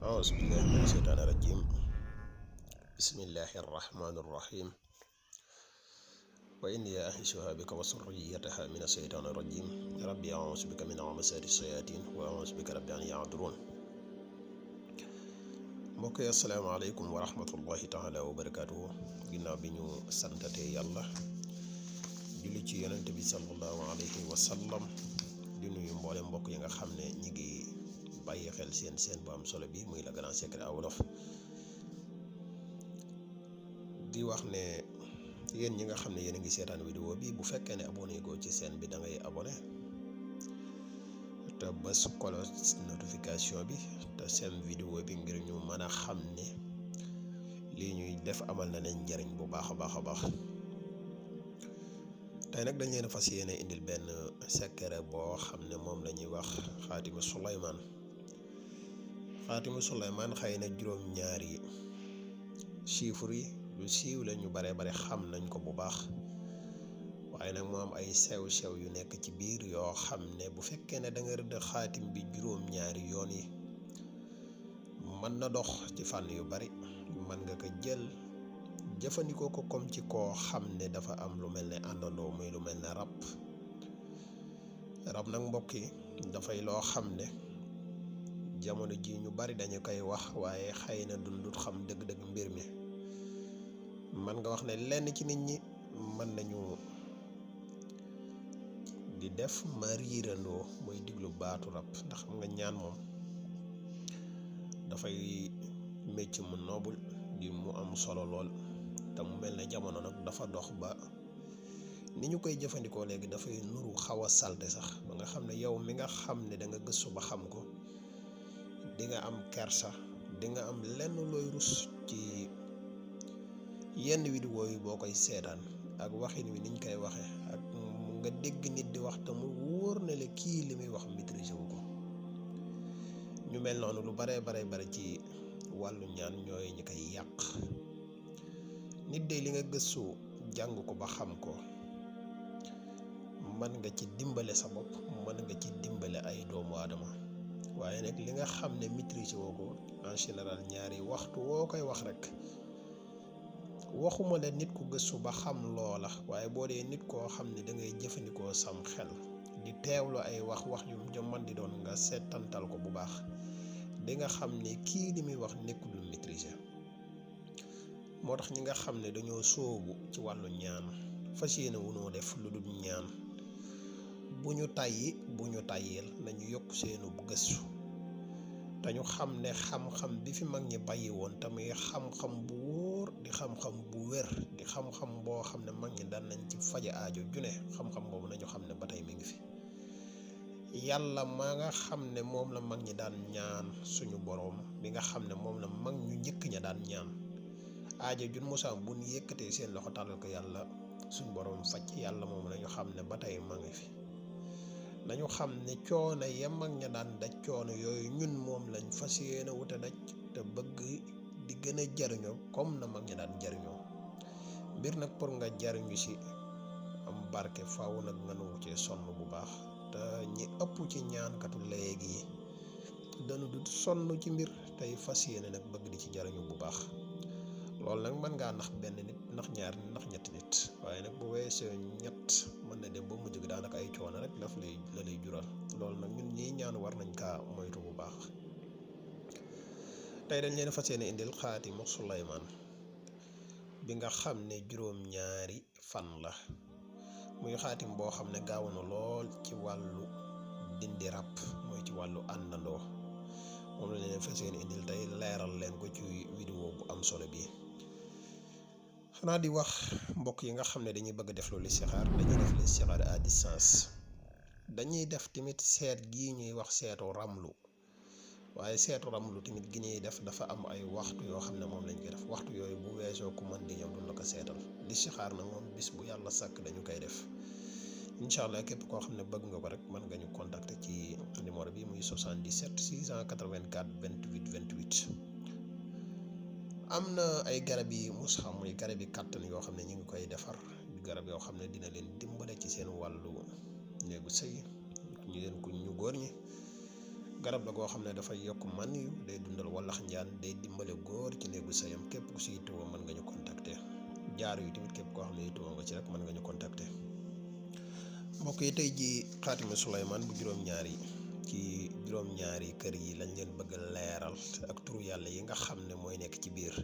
أعوذ بالله من الشيطان الرجيم. بسم الله الرحمن الرحيم. وإني أعيذها بك وذريتها من الشيطان الرجيم. ربي أعوذ بك من همزات الشياطين وأعوذ بك رب أن يحضرون. mbokk yi asalaamaaleykum wa rahmatullahi taala wa barakaatuhu. ginnaaw bi ñu santatee yàlla julli ci yonent bi sallallahu alayhi wa sallam di nuyu mboole mbokk yi nga xam ne ñi ngi bàyyi xel seen bu am solo bi muy Le Grand Secret à Wolof. di wax ne yéen ñi nga xam ne yéen a ngi seetaan vidéo bi bu fekkee ne abonné ko ci chaîne bi da ngay abonné te bës cloche notification bi te seen vidéo bi ngir ñu mën a xam ne lii ñuy def amal na leen njariñ bu baax a baax. tey nag dañ leen fas yéene indil benn secret boo xam ne moom la ñuy wax xaatimu Suleymaan. xaatimu Suleymaan xëy na juróom-ñaari chiffres yi lu siiw la ñu bare xam nañ ko bu baax, waaye nag moo am ay sew-sew yu nekk ci biir yoo xam ne bu fekkee ne da nga rëdd xaatim bi juróom-ñaari yoon yi mën na dox ci fànn yu bari. mën nga ko jël jëfandikoo ko comme ci koo xam ne dafa am lu mel ne àndandoo, muy lu mel ne rab nag mbokk yi dafay loo xam ne jamono ji ñu bari dañu koy wax, waaye xëy na dundut xam dëgg-dëgg mbir mi. man nga wax ne lenn ci nit ñi mën nañu di def ma riirandoo muy diglu baatu rab, ndax xam nga ñaan moom dafay mécc mu noobul di mu am solo lool, te mu mel ne jamono nag dafa dox ba ni ñu koy jëfandikoo léegi dafay nuru xaw a salte sax, ba nga xam ne yow mi nga xam ne da nga gëstu ba xam ko di nga am kersa, di nga am lenn looy rus ci yenn vidéo yi boo koy seetaan ak waxin wi niñ koy waxe ak nga dégg nit di wax te mu wóor na la kii li muy wax maîtriser wu ko. ñu mel noonu lu bare ci wàllu ñaan ñooy ñi koy yàq. nit de li nga gëstu jàng ko ba xam ko mën nga ci dimbale sa bopp, mën nga ci dimbale ay doomu aadama, waaye nag li nga xam ne maîtriser woo ko en général ñaari waxtu woo koy wax rek, waxuma la nit ku gëstu ba xam loola, waaye boo dee nit koo xam ne da ngay jëfandikoo sam xel di teewlu ay wax yu man di doon nga seetantal ko bu baax, di nga xam ne kii li muy wax nekkul lu maîtriser. moo tax ñi nga xam ne dañoo sóobu ci wàllu ñaan fas yéene wunoo def lu dul ñaan, bu ñu tàyyeel nañu yokk seenu gëstu te ñu xam ne xam-xam bi fi mag ñi bàyyi woon te muy xam-xam bu wóor di xam-xam bu wér di xam-xam boo xam ne mag ñi daan nañ ci faje aajo june, xam-xam boobu nañu xam ne ba tey mi ngi fi. yàlla maa nga xam ne moom la mag ñi daan ñaan, suñu boroom bi nga xam ne moom la mag ñu njëkk ña daan ñaan, aajo jun musaam bu ñu yëkkatee seen loxo tàllal ko yàlla suñu boroom faj. yàlla moom nañu xam ne ba tey ma ngi fi. nañu xam ne coono ya mag ña daan daj, coono yooyu ñun moom lañ fas yéene wuta daj te bëgg di gën a jariñoo comme na mag ña daan jariñoo. mbir nag pour nga jariñu ci am barke faaw nag nga nangu cee sonn bu baax, te ñi ëpp ci ñaankatu léegi yi dañu du sonn ci mbir tey fas yéene nag bëgg di ci jariñu bu baax. loolu nag mën ngaa nax benn nit, nax ñaar nit, nax ñetti nit, waaye nag bu weesoo ñett mën na dem ba mujj gi daanaka ay coono rek la lay jural. loolu nag ñun ñii ñaan war nañ kaa moytu bu baax. tey dañ leen fas yéene indil xaatimu Suleymaan bi nga xam ne juróom-ñaari fan la, muy xaatim boo xam ne gaaw na lool ci wàllu dindi rab, mooy ci wàllu àndandoo. moom la leen fas yéene indil tey leeral leen ko ci vidéo bu am solo bi. xanaa di wax mbokk yi nga xam ne dañuy bëgg def lu listixaar, dañuy def listixaar à distance. dañuy def tamit seet gii ñuy wax seetu ramlu, waaye seetu ramlu tamit gi ñuy def dafa am ay waxtu yoo xam ne moom lañ koy def. waxtu yooyu bu weesoo ku mën di ñëw duñ la ko seetal. listixaar nag moom bis bu yàlla sàkk dañu koy def. incha allah képp koo xam ne bëgg nga ko rek mën nga ñu contacter ci numéro bi muy 77 684 28 28. am na ay garab yi musxa, muy garab yi kàttan yoo xam ne ñu ngi koy defar, garab yoo xam ne dina leen dimbale ci seen wàllu néegu sëy ñu góor ñi. garab la goo xam ne dafay yokk man yu day dundal wallax njaan day dimbale góor ci néegu sëyam képp ku si yittewoo mën nga ñu contacter jaar yu tamit képp koo xam ne yittewoo nga ci rek mën nga ñu contacter. mbokk yi tey ji xaatimi Souleymane bu juróom-ñaari ci juróom-ñaari kër yi lañ leen bëgg leeral ak turu yàlla yi nga xam ne mooy nekk ci biir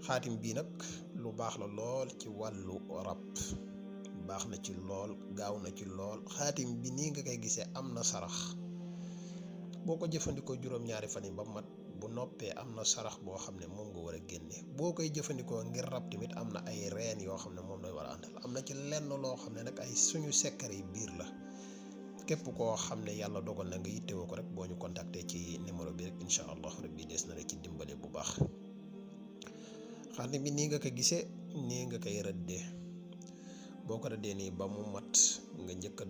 xaatim bii nag lu baax la lool ci wàllu rab, baax na ci lool, gaaw na ci lool. xaatim bi nii nga koy gisee am na sarax boo ko jëfandikoo juróom-ñaari fan yi ba mat bu noppee am na sarax boo xam ne moom nga war a génne. boo koy jëfandikoo ngir rab tamit am na ay reen yoo xam ne moom lay war a àndal. am na ci lenn loo xam ne nag ay suñu secret yi biir la. képp koo xam ne yàlla dogal na nga yittewoo ko rek boo ñu contacté ci numéro bi rek incha allah rabbi des na la ci dimbale bu baax. xaatim bi nii nga ko gisee nii nga koy rëddee. boo ko rëddee nii ba mu mat nga njëkk a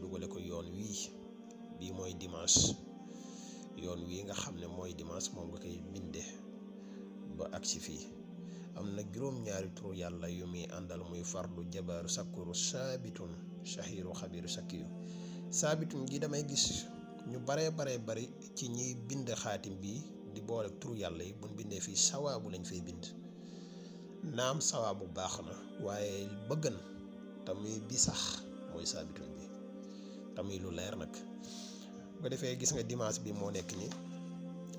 dugale ko yoon wii bii mooy dimanche. yoon wii nga xam ne mooy dimanche moom nga koy bindee ba agsi fii. am na juróom-ñaari turu yàlla yu muy àndal muy fardu jabaaru sakkuru saabitun shahiru xabiru sakkiyu. saabitun gi damay gis ñu baree bari ci ñiy bind xaatim bi di boole turu yàlla yi buñ bindee fii sawaabu lañ fay bind. naam sawaabu baax na waaye bëggan tamuy bi sax mooy saabitun bi tamuy lu leer nag. bu defee gis nga dimanche bi moo nekk nii,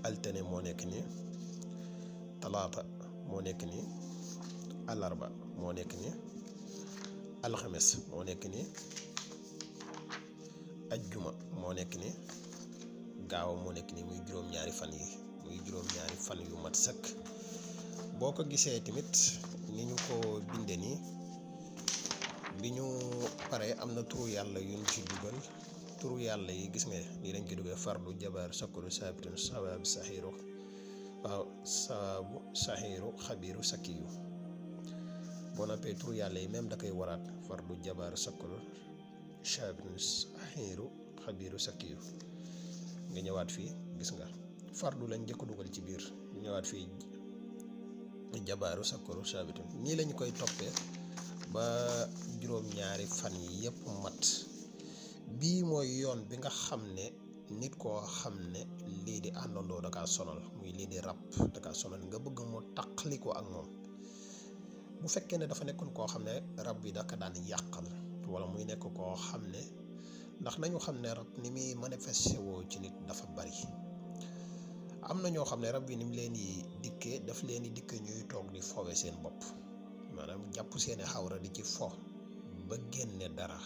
altine moo nekk nii, talaata moo nekk nii, alarba moo nekk nii, alxames moo nekk nii, ajjuma moo nekk nii, gaaw moo nekk nii. muy juróom-ñaari fan yi, muy juróom-ñaari fan yu mat sëkk. boo ko gisee tamit ni ñu ko binde nii bi ñu paree am na turu yàlla yuñ ci dugal. turu yàlla yi gis nga nii lañ ko duggee fardu jabaar sakkuru saabitun sawaabu saxiiru sawaabu saxiiru xabiru sakkiyu. boo noppee turu yàlla yi même da koy waraat fardu jabaar sakkuru saabitun saxiiru xabiru sakkiyu. nga ñëwaat fii gis nga fardu lañ njëkk dugal ci biir ñëwaat fii jabaaru sakkuru saabitun. nii lañ koy toppee ba juróom-ñaari fan yi yëpp mat. bii mooy yoon bi nga xam ne nit koo xam ne lii di àndandoo da kaa sonal muy lii di rab da kaa sonal nga bëgg mu taqali ko ak moom. bu fekkee ne dafa nekkoon koo xam ne rab bi da ka daan yàqal wala muy nekk koo xam ne ndax nañu xam ne rab ni muy manifesté woo ci nit dafa bari. am na ñoo xam ne rab bi ni mu leen di dikkee daf leen di dikkee ñuy toog di fowe seen bopp maanaam jàpp seeni xawra di ci fo ba génne dara.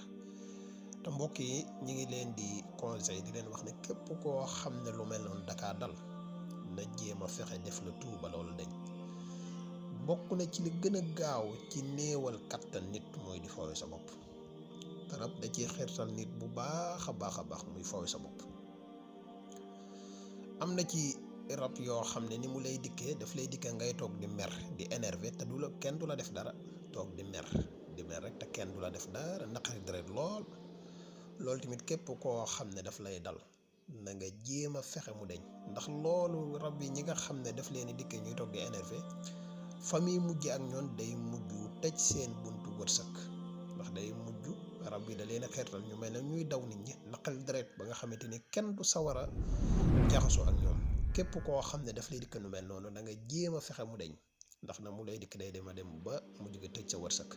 te mbokk yi ñi ngi leen di conseil di leen wax ne képp koo xam ne lu mel noonu dakaa dal na jéem a fexe def la tuuba loolu dañ. bokk na ci li gën a gaaw ci néewal kattan nit mooy di foowe sa bopp. te rab da ciy xirtal nit bu baax a baax muy foowe sa bopp. am na ci rab yoo xam ne ni mu lay dikkee daf lay dikkee ngay toog di mer di énervé te kenn du la def dara toog di mer rek te kenn du la def dara naqari deret lool. loolu tamit képp koo xam ne daf lay dal na nga jéem a fexe mu deñ ndax loolu rab yi ñi nga xam ne daf leen di dikkee ñuy toog di énervé famille mujj ak ñoon day mujj tëj seen buntu wërsëg ndax day mujj rab yi da leen a xeetal ñu mel ne ñuy daw nit ñi naqari deret ba nga xamante ni kenn du sawar a jaxasoo ak ñoom. képp koo xam ne daf lay dikk nu mel noonu da nga jéem a fexe mu deñ ndax na mu lay dikk day dem ba mujj ga tëj sa wërsëg.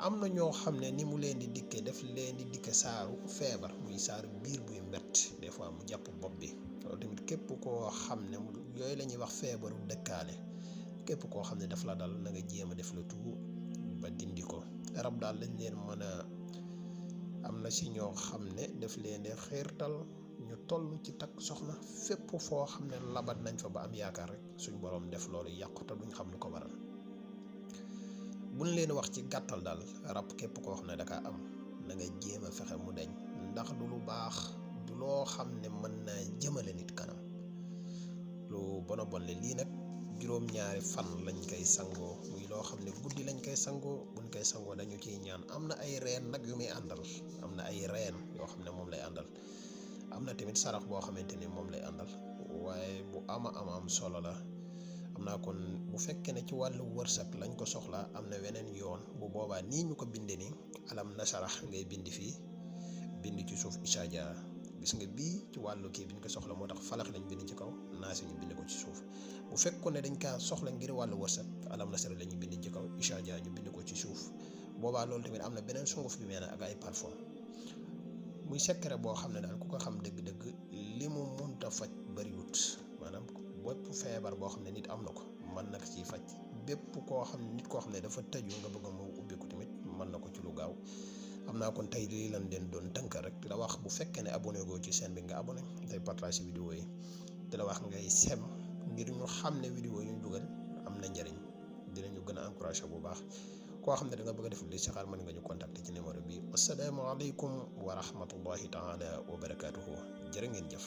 am na ñoo xam ne ni mu leen di dikkee daf leen di dikke saaru feebar muy saaru biir buy mbett des fois mu jàpp bopp bi. loolu tamit képp koo xam ne yooyu la ñuy wax feebaru dëkkaale képp koo xam ne daf la dal na nga jéem a def la tout ba dindi ko. rab daal lañ leen mën a am na si ñoo xam ne daf leen di xiirtal ñu toll ci takk soxna fépp foo xam ne labat nañ fa ba am yaakaar rek suñ borom def loolu yàqu te duñ xam lu ko waral. buñ leen wax ci gàttal daal rab képp koo xam ne dakaa am na nga jéem a fexe mu deñ ndax du lu baax du loo xam ne mën naa jëmale nit kanam lu bona bon le lii nag juróom-ñaari fan lañ koy sangoo muy loo xam ne guddi lañ koy sangoo buñ koy sangoo dañu ciy ñaan. am na ay reen nag yu muy àndal am na ay reen yoo xam ne moom lay àndal. am na tamit sarax boo xamante ni moom lay àndal waaye bu am solo la. am naa kon bu fekkee ne ci wàllu wërsëg lañ ko soxla am na weneen yoon bu boobaa nii ñu ko binde ni alam nasarax ngay bind fii bind ci suuf isaaja gis nga bii ci wàllu kii bi ñu ko soxla moo tax falax lañ bind ci kaw naasi ñu bind ko ci suuf bu fekkoon ne dañ kaa soxla ngir wàllu wërsëg alam nasara la ñu bind ci kaw isha ja ñu bind ko ci suuf boobaa loolu tamit am na beneen sunguf bi mel ne ak ay parfum muy secret boo xam ne daal ku ko xam dëgg-dëgg li mu munta faj bariwut maanaam bépp feebar boo xam ne nit am na ko mën na ko ciy faj bépp koo xam ne nit koo xam ne dafa tëju nga bëgg mu ubbi ko tamit mën na ko ci lu gaaw am naa kon tey lii lan leen doon tënk rek di la wax bu fekkee ne abonné goo ci chaîne bi nga abonné tey partage vidéo yi di la wax ngay sem ngir ñu xam ne vidéo yi ñu dugal am na njëriñ dinañu gën a encouragé bu baax koo xam ne da nga bëgg a def listixaar mën nga ñu contacter ci numéro bi asalaamaaleykum wa rahmatullahi taala wa barakaatuhu jërë ngeen jëf